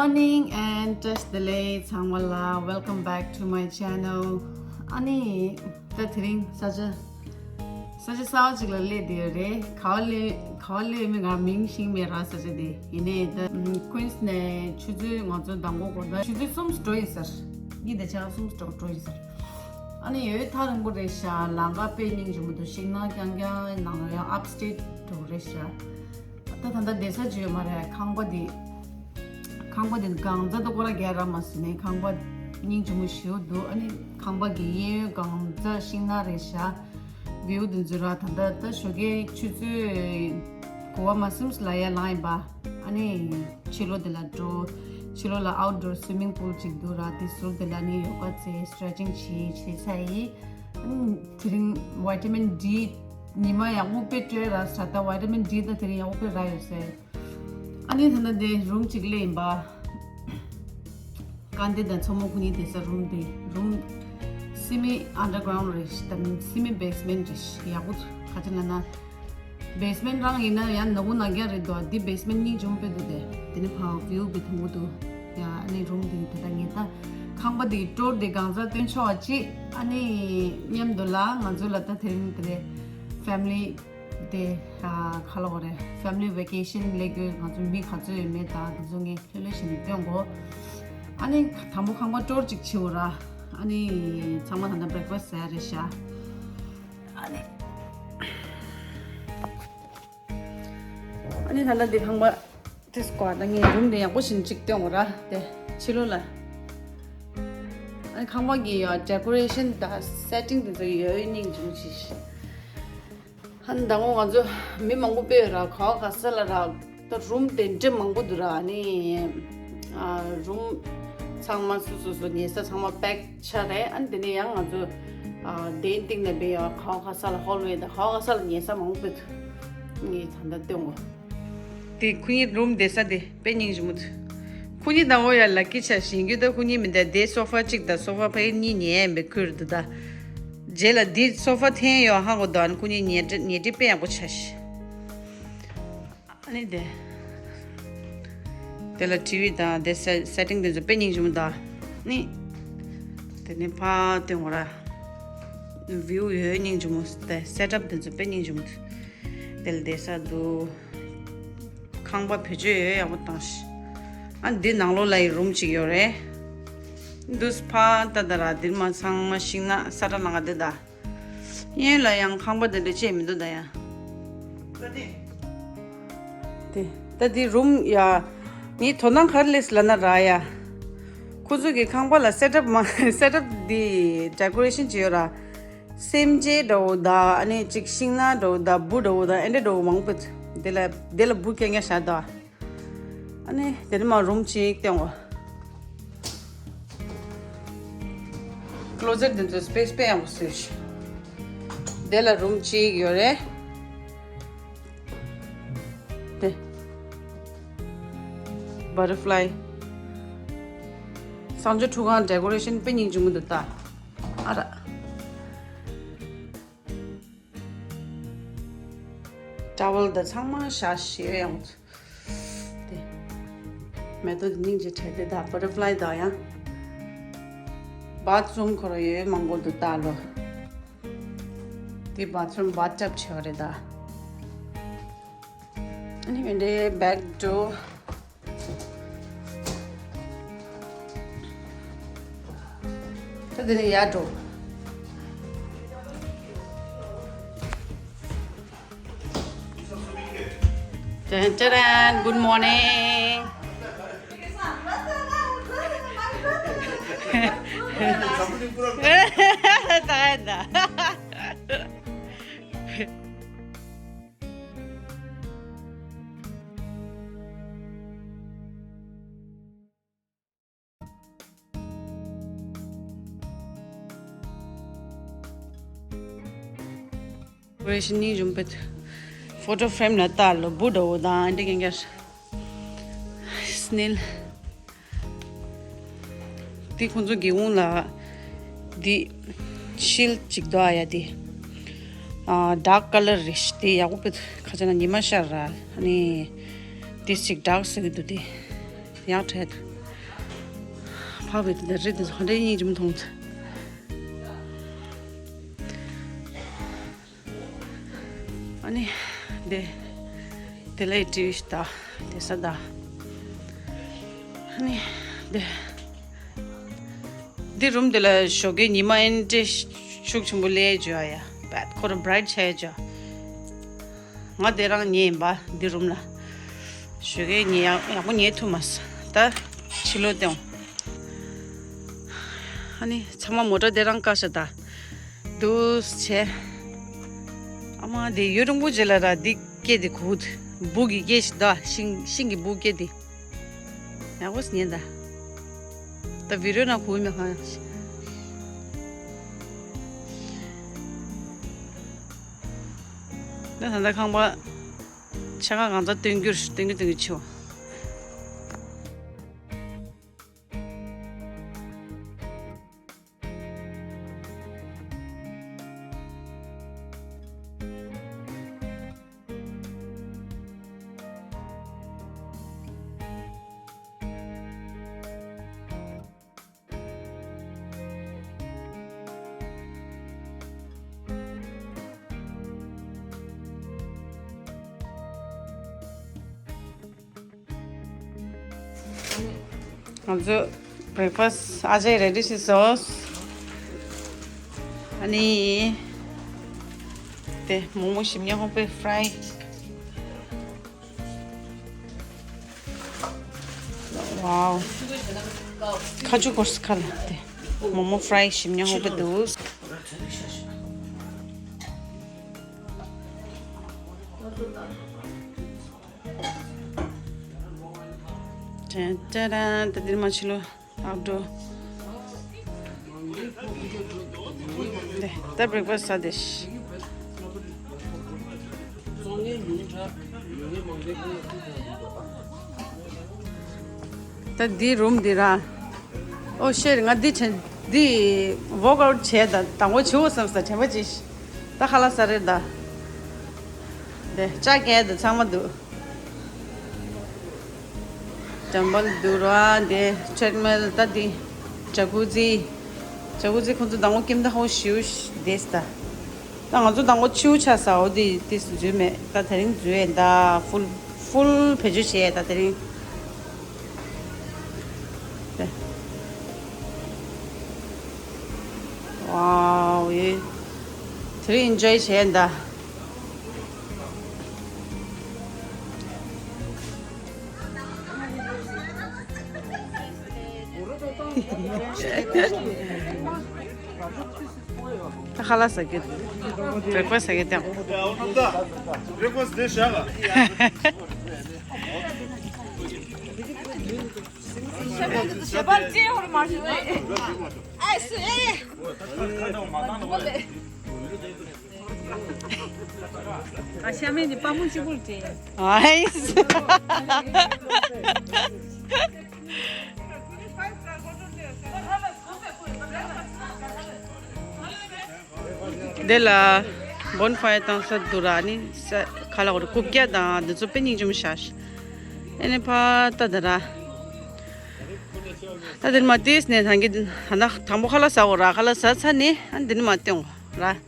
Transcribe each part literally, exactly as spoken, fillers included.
Morning and བཀྲ་ཤིས་བདེ་ལེགས་ཚང་མ་ལ། Welcome back to my channel. ཨ་ནི་ད་དེ་རིང་ས་ཆ་ས་ཆ་གསར་པ་ཅིག་ལ་སླེབས་བསྡད་ཡོད་རེད། ག་པར་སླེབས་ག་པར་སླེབས་ཡོད་མེད་ང་མིང་ཤེས་མེད་ར། ས་ཆ་དེ་ཡིན་ནའི་ད་Queens ནས་ཆུ་ཚོད་ང་ཚོ་མདང་དགོང་དགོང་དག་ཆུ་ཚོད་གསུམ་འགྲོ་ཡིན་ཟེར། གཉིས་དང་ཕྱེད་ཀ་གསུམ་འགྲོ་འགྲོ་ཡིན་ཟེར། ཨ་ནི་ཡོད་ཐག་རིང་པོ་རེད་ཤག་ལམ་ཁ་དཔེ་སྙིང་རྗེ་མོ་འདུག་ཤིང་ནགས་རྐྱང་རྐྱང་ནང་ལ་ཡང་upstate འགྲོ་གི་རེད་ཤག་ད་ད་ལྟ་བསྡད་ས་ཅིག་ཡོད་མ་རེད། ཁང་པ་འདི་ཁང་པ་འདི་གང་ཚ་ད་སྐོར་ར་རྒྱག་ར་མ་ཟིན་ནས་ཁང་པ་སྙིང་རྗེ་མོ་ཞེ་པོ་འདུག་ཨ་ནི་ཁང་པ་གི་གཡས་གཡོན་གང་ཚ་ཤིང་ནགས་རེད་ཤག view འདི་ཚོ་ར། ད་ལྟ་ད་ཞོགས་ཀའི་ཆུ་ཚོད་དགུ་པ་མ་ཟིན་ཙམ་ལ་ཡར་ལངས་ཡིན་པ། ཨ་ནི་ཕྱི་ལོགས་དེ་ལ་འགྲོ། ཕྱི་ལོགས་ལ་outdoor swimming pool ཅིག་འདུག་ར། དེ་ཟུར་དེ་ལ་ནི་ཡོ་ག་རྩེ་stretching བྱེད་བྱེད་ཚར་ཡིན། ཨ་ནི་དེ་རིང་vitamin D ཉི་མ་ཡག་པོ་དཔེ་སྤྲོད་ར་ས། ད་vitamin D ད་དེ་རིང་ཡག་པོ་དཔེ་རག་ཡོད་ཟེར། ཨ་ནི་ད་ལྟ་དེ་རུམ་གཅིག་སླེབས་ཡིན་པ། དཀར་མདའ་དང་མཚོ་མོ་ཁོ་གཉིས་བསྡད་ས་རུམ་དེ། རུམ་semi underground རེད། ད་semi basement རེད། ཡག་པོ་ག་ཅི་ལབ་ན་basement རང་ཡིན་ན་ཡང་ནག་པོ་ནག་རྐྱང་རེད་འདུག་དེ་basement སྙིང་རྗེ་མོ་དཔེ་འདུག་དེ་དེ་ནས་ཕར་view དེ་མཐོན་པོ་འདུག་ཡ། ཨ་ནི་རུམ་དེ་ད་ལྟ་ངས་ད་ཁང་པ་དེ་གི་tour དེ་གང་ཚ་སྟོན་ཆོག་པ་ཅིག་ཨ་ནི་མཉམ་དུ་ལ་ང་ཚོ་ལ་ད་དེ་རིང་དེ་རེད། family དེ་ཨ་ག་ལབ་དགོས་རེད། family vacation སླེབས་རྒྱུ་ང་ཚོ་མི་ག་ཚོད་ཡོད་མེད་དང་དེ་ཚོ་ངས་ལྷོད་ལྷོད་བྱས་ནས་སྟོན་དགོས། ཨ་ནི་དང་པོ་ཁང་པ་tour ཅིག་བྱེད་འོ་ར། ཨ་ནི་ཚང་མ་ད་ལྟ་breakfast ཟ་ཡ་རེད་ཤག་ཨ་ནི་ཨ་ནི་ད་ལྟ་འདི་ཁང་པ་དེ་སྐོར་ད་ངས་རུམ་དེ་ཡག་པོ་ཞིག་ཅིག་སྟོན་འོ་ར། དེ་ཕྱི་ལོགས་ལ་ཨ་ནི་ཁང་པ་གི་decoration དང་setting དེ་ཚོ་ཡོད་སྙིང་རྗེ་མོ་ཞིག་ཧན་ད་ངོ་ང་ཚོ་མི་མང་པོ་དཔེ་ཡོད་ར། ག་བ་ག་ས་ལ་ར་ད་རུམ་དེ་འདྲ་མང་པོ་འདུག་ར། ཨ་ནི་ཨ་རུམ་ཚང་མ་སོ་སོ་སོ་ཉལ་ས་ཚང་མ་pack ཆགས་རེད། ཨ་ནི་དེ་ནས་ཡང་ང་ཚོ་ཨ་དེའི་སྟེང་ནས་དཔེ་ཡོད་ག་བ་ག་ས་ལ་hallway དང་ག་བ་ག་ས་ལ་ཉལ་ས་མང་པོ་འདུག་ངས་ད་ལྟ་སྟོན་གོ་དེ་ཁོ་གཉིས་རུམ་བསྡད་ས་དེ་དཔེ་སྙིང་རྗེ་མོ་འདུག་ཁོ་གཉིས་དང་འོ་ཡ་lucky ཆགས་ཤིང་རྒྱུ་ད་ཁོ་གཉིས་མི་འདྲ་དེ་sofa གཅིག་དང་sofa ཕ་གི་གཉིས་ཉལ་ཡ་མེད་ཁུར་འདུག་ད། རྗེས་ལ་འདི་sofa འཐེན་ཡོད་ཧ་གོ་འདུག་ཨ་ནི་ཁོ་གཉིས་ཉལ་ཁྲི་ཉལ་ཁྲི་དཔེ་ཡག་པོ་ཆགས་ཤིང་། ཨ་ནི་དེ། དེ་ལ་TV དང་དེ་སེ་setting དེ་ཚོ་དཔེ་སྙིང་རྗེ་མོ་འདུག་ཨ་ནི། དེ་ནས་ཕར་སྟོན་གོ་ར། view ཡོད་སྙིང་རྗེ་མོ་དེ་setup དེ་ཚོ་དཔེ་སྙིང་རྗེ་མོ་འདུག་དེ་ལ་བསྡད་ས་འདུག་ཁང་པ་བེད་སྤྱོད་ཡོད་ཡག་པོ་བཏང་ཤག་ཨ་འདི་ནང་ལོགས་ལ་ཡི་རུམ་གཅིག་ཡོད་རེད། འདུག་ཕར་ལྟ་ད་ར་འདིར་མ་ཚང་མ་ཤིང་ནགས་ས་ཁྲ་ནང་ག་འདི་ད། གཡོན་ལ་ཡང་ཁང་པ་འདི་འདྲ་བཅས་མི་འདུག་ད་ཡ། དེ་ད་འདི་རུམ་ཡ། ངའི་དོ་སྣང་ག་རེ་སླེབས་ལབ་ན་ར་ཡ། ཁོ་ཚོ་གི་ཁང་པ་ལ་setup མ་setup འདི་decoration བྱས་ཡོད་ར། སེམས་ཅན་འདྲ་བོ་དང་ཨ་ནི་ཅིག་ཤིང་ནགས་འདྲ་བོ་དང་འབུ་འདྲ་བོ་དང་ཨེ་འདྲ་འདྲ་བོ་མང་པོ་འདུག་དེ་ལ་དེ་ལ་འབུ་རྐྱང་རྐྱང་བཞག་འདུག་ཨ་ནི་དེ་ནས་མར་རུམ་གཅིག་བསྟན་འོ། closet དེ་ཚོ་space དཔེ་ཡག་པོ་བཟོས་ཤག་དེ་ལ་རུམ་གཅིག་ཡོད་རེད། དེ། butterfly གསང་སྤྱོད་ཁྲུས་ཁང་decoration དཔེ་སྙིང་རྗེ་མོ་འདུག་ད། ཨ་ར། towel དང་ཚང་མ་བཞག་ཤེས་ཡོད་ཡང་། དེ། མེ་ཏོག་དེ་སྙིང་རྗེ་དྲན་དེ་ད་butterfly དང་ཡང་། bathroom ཁོ་ར་ཡོད་མང་པོ་འདུག་ད་ལོ། དེ་bathroom bathtub བྱས་པ་རེད་ད། ཨ་ནི་འདི་འདྲའི་back door ད་དེ་ནས་ཡར་འགྲོ། ཏན་ཏན། Good morning. ད་ད། decoration ནི་རུམ་པད། photo frame ལ་ལྟ་ལོ་འབུ་འདྲ་བོ་དང་འདི་གན་གར། snail དེ་ཁོང་ཚོ་སྒེའུ་ཁུང་ལ་དེ་shield ཅིག་འདུག་ཨ་ཡ་དེ། ཨ་dark colour རེད་ཤག་དེ་ཡག་པོ་དཔེ་ཁ་ཆེ་ན་ཉི་མ་ཤར་ར་ཨ་ནི་དེ་ཅིག་dark ཟེར་གི་འདུག་དེ་ཡག་དྲག་འདུག་ཕ་བའི་དེ་འདྲ་རེད། དེ་ཚོ་ཧ་འདྲ་སྙིང་རྗེ་མོ་མཐོང་། ཨ་ནི། དེ། དེ་ལ་ཡི་ཊི་ཝི་ཞིག་ད། དེ་ས་ད། ཨ་ནི། དེ། འདི་རུམ་དེ་ལ་ཞོགས་ཀས་ཉི་མ་ཨེ་འདྲ་ཤུགས་ཆེན་པོ་སླེབས་བྱོས་ཡ། བད་ཁོ་རང་བྷ་རའིཊ་ཆགས་བྱོས། ང་དེ་རང་ཉལ་ཡིན་པ་འདི་རུམ་ལ། ཞོགས་ཀས་ཉལ་ཡག་ཡག་པོ་ཉལ་ཐུབ་མ་སོང་། ད་ཕྱི་ལོགས་བལྟས་འོང་། ཨ་ནི་ཚང་མ་མོ་ཊ་དེ་རང་བཀག་ཤག་ད། འདུག་བྱས། ཨ་མ་དེ་ཡུན་རིང་པོ་རྗེས་ལ་ར་འདི་སྐད་དེ་གོ་གི་འདུག་སྦུག་གི་སྐད་ཞིག་ད། ཤིང་ཤིང་གི་སྦུག་སྐད་དེ། ཡག་པོ་ཉན་ད། ད་བི་ཌི་ཡོ་ནང་གོ་མེད་ཁ། ད་ད་ལྟ་ཁང་པ་ཆ་ག་གང་ཚ་སྟོན་རྒྱུར་སྟོན་རྒྱུ་སྟོན་རྒྱུ་ཆེ་བ། ང་ཚོ་བྷི་རེག་ཕ་སི་ཨ་ཅེ་རེ་ཌི་ཞིག་བཟོས། ཨ་ནི། དེ་མོག་མོག་ཞིམ་ཉམས་ཧོ་པེ་ཕ་རའི། ཝའོ། ཁ་ཆུ་སྐོར་སི་ཁ་ལ་དེ། མོག་མོག་ཕ་རའི་ཞིམ་ཉམས་ཧོ་པེ་འདུག་ཅན་ཅན་ད་འདིར་མ་ཕྱི་ལོགས་ཨབ་འགྲོ། དེ་ད་བྷི་རེག་ཕ་སི་ཟ་དེ་ཤི། ད་འདི་རུམ་འདི་ར། ཨོ་ཤེར། ང་འདི་བྱས། འདི་ཝོག་ཨའུཊ་བྱས་ད་དང་པོ་བྱེད་འོ་བསམ་ས་དྲན་པ་ཅིག་ད་ཁ་ལག་ཟ་རེད་ད། དེ་ལྕགས་རྒྱག་ད་ཚང་མ་འདུག་ཌམ་བེལ་འདུག་ར། དེ་ཊྲེཌ་མིལ། ད་འདི་ཇ་ཀུ་ཛི། ཇ་ཀུ་ཛི་ཁོང་ཚོ་དང་པོ་ཀེམ་ད་ཧོ་ཞིའུ་དེས་ད། ད་ང་ཚོ་དང་པོ་ཆུ་ཆ་ས་འོ་དེ་དེ་འཛུལ་མེད། ད་དེ་རིང་འཛུལ་ཡས་ད། ཕུལ་ཕུལ་བེད་སྤྱོད་བྱས་ད་དེ་རིང་། དེ། ཝའོ། ཡེ། དེ་རིང་ཨེན་ཇོའི་བྱས་ད། ད་ཁ་ལག་ཟ་གི། བྷི་རེག་ཕ་སི་ཟ་གི་དང་། བྷི་རེག་ཕ་སི་དེ་བཞག་ཨ། ཞབས་པ་ལྕེ་ཧོར་མ་ཞུ་ཨེ་སུ་ཨེ། ཨ་ཤ་མེད་དེ་པ་མོ་གཅིག་པུར་སྟེ། ཨའི་སི། དེ་ལ་བོན་ཕ་ཡར་བཏང་ས་འདུག་ར། ནི་ས་ཁ་ལག་རུ་རྐུབ་བཀྱག་དང་འདི་ཚོ་དཔེ་སྙིང་རྗེ་མོ་ཤག་ཨེ་ནི་ཕ་ད་ད་ར། ད་དེ་ནི་མ་ཏིས་ནས་ཐང་གི་ཧ་ན་དང་པོ་ཁ་ལག་ཟ་འོ་ར། ཁ་ལག་ཟ་ཚར་ནི་ཨ་ནི་དེ་ནི་མ་སྟོན་འོ་ར།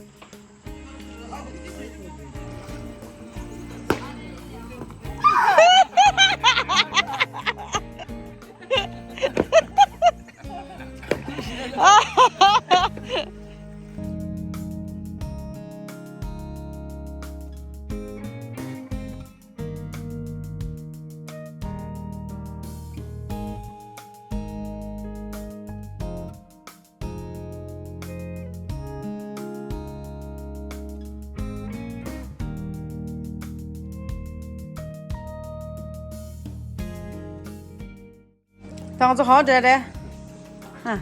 ད་ང་ཚོ་ག་པར་འགྲོ་ཡ་རེད། ཧ།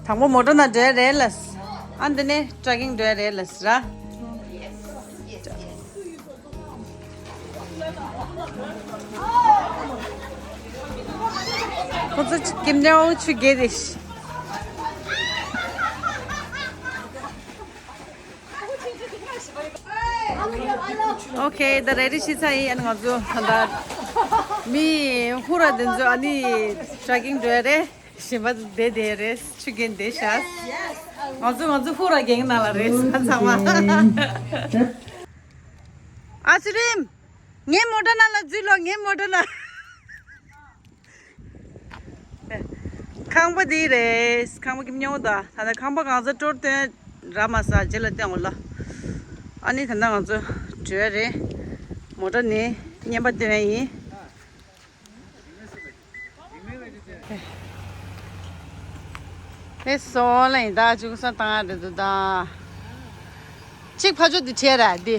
དང་པོ་མོ་ཊ་ནང་འགྲོ་ཡ་རེད་ལ། ཨ་འདི་ནས་ཊྲེག་ཀིང་འགྲོ་ཡ་རེད་ལ་ར། ཁོ་ཚོ་ཀེམ་ནེའུ་ཆུ་རྒྱས་རེད། ཨོ་ཁེ། ད་རེ་ཌི་ཞིག་ཚར་ཡིན། ཨ་ནི་ང་ཚོ་ད་ལྟ་ མི་ཧུ་ར་དེ་ཚོ་ཨ་ནི་ཊྲེ་ཀིང་འགྲོ་ཡ་རེད། གཞན་པ་བསྡད་བསྡད་རེད། ཆུ་རྐྱེན་བསྡད་ཤག་ང་ཚོ་ང་ཚོ་ཧུ་ར་གེང་ནང་ལ་རེད། ཚང་མ། ཨ་ཚེ་རིང་། ངའི་མོ་ཊ་ནང་ལ་འཛུལ་ལོ། ངའི་མོ་ཊ་ནང་། ཁང་པ་འདི་རེད། ཁང་པ་གི་སྨྱོ་ད། ད་ལྟ་ཁང་པ་གང་ཚ་སྤྲོར་སྟོན་ར་མ་ས་རྗེས་ལ་སྟོན་འོ་ལ། ཨ་ནི་ད་ལྟ་ང་ཚོ་བྲོས་རེད། མོ་ཊ་ནས་བརྙན་པ་སྟོན་ཡིན། ཨེ་སོ་ལ་ཡིན་ད་ཅུང་ས་བཏང་ཡ་རེད་འདུག་ད། གཅིག་ཕ་ཆོ་འདི་བྲིས་ར་འདི།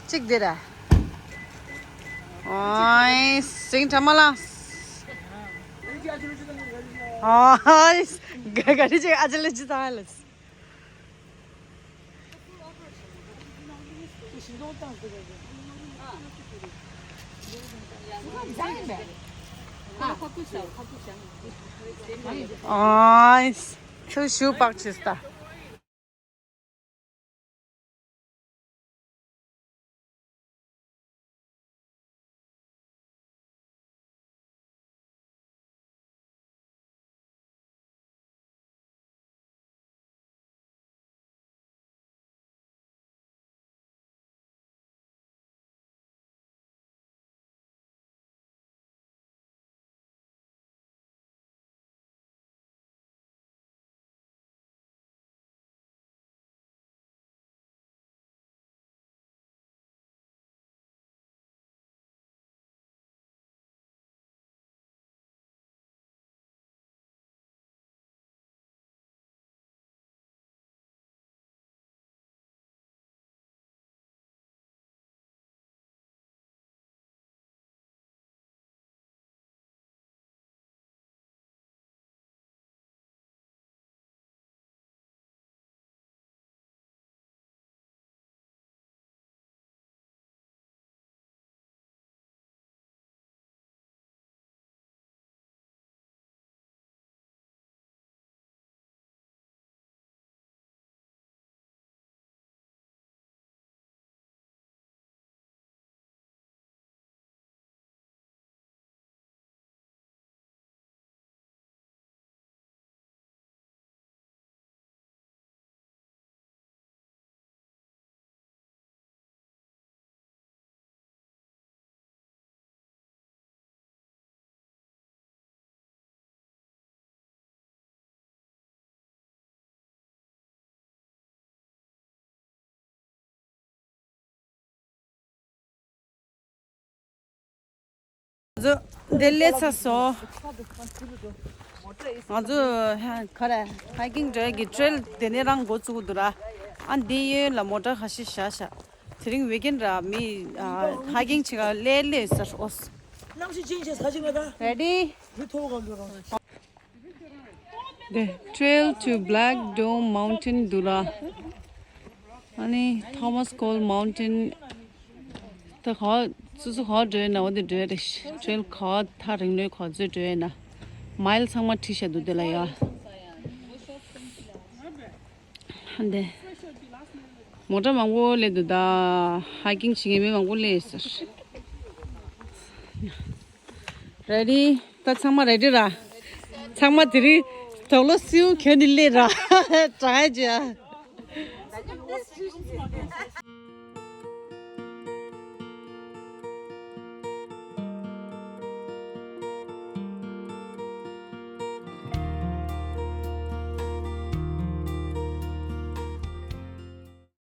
གཅིག་འདི་ར། ཨོའི་སིང་ཁྲ་མ་ལ། ཨོའི་ག་ག་རི་ཅིག་ཨ་ཅི་ལ་ཅི་ད་ལ། ཨོའི་ཁྱོད་ཤུ་པག་ཆིས་ད། ང་ཚོ་འདི་སླེབས་ཚར་སོང་། ང་ཚོ་ཧ་ག་རེ་ཧའི་ཀིང་འགྲོ་ཡ་གི་ཊེ་རེལ་དེ་ནས་རང་འགོ་བཙུགས་འདུག་ར། ཨ་འདི་གཡོན་ལ་མོ་ཊ་ཁ་ཤས་བཞག་ཤག་དེ་རིང་ཝིག་ཨེན་ར། མི་ཨ་ཧའི་ཀིང་བྱེད་ག་སླེབས་སླེབས་ཚར་འོ། གནམ་གཤིས་ཅན་ཆེ་ས་ཅིག་ལ་ད། རེ་ཌི། མི་ཐོག་ག་འགྲོ་རང་། The trail to Black Dome Mountain འདུག་ར། ཨ་ནི་Thomas Cole Mountain ད་ག་སོ་སོ་ག་འགྲོ་ཡ་ན་འོ་དེ་འགྲོ་ཡ་རེད། ཊེ་རེལ་ག་ཐག་རིང་ལོས་ག་ཚོད་འགྲོ་ཡ་ན། མའིལ་ཚང་མ་བྲིས་བཞག་འདུག་དེ་ལ་ཡ། འདི། མོ་ཊ་མང་པོ་སླེབས་འདུག་ད། ཧའི་ཀིང་བྱེད་མཁན་མི་མང་པོ་སླེབས་ཟེར། རེ་ཌི། ད་ཚང་མ་རེ་ཌི་ར། ཚང་མ་དེ་རིང་དོག་ལོ་སིའུ་གྱོན་ནས་སླེབས་ར། དྲག་ཅིག་ཨ།